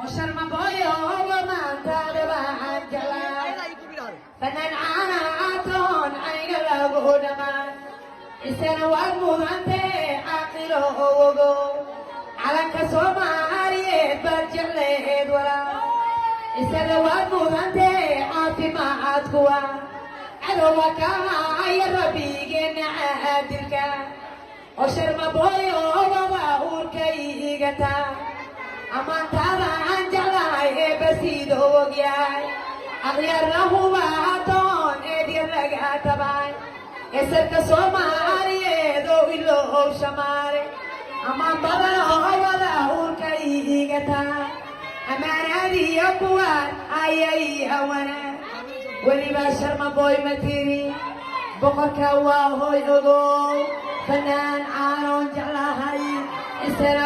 Oo Sharmaboyo maanta dhabaan jeclaa, fanaan caana atoon cayga lagu dhamaan. Isana waad mudantee, caaqilo ogo, calanka Soomaaliyeed baad jecleed walaa. Isana waad mudantee, caafimaad kuwa cadowga kahaya rabbigeena caadilka. Oo Sharmaboyo wada uurkaygata, ammaantaada aan jeclahay ee basiida ogyahay. Akhyaarna huba adoon eedyar laga tabay, esarka Soomaaliyeed oo ilow shamaale. Ammaan badan oo wada uurkaygata, ammaanadiyo kuwaan ayay awana. Weliba Sharmaboy ma tiri, boqorka waa hoy ogow, fanaan caanoon jeclahay isana.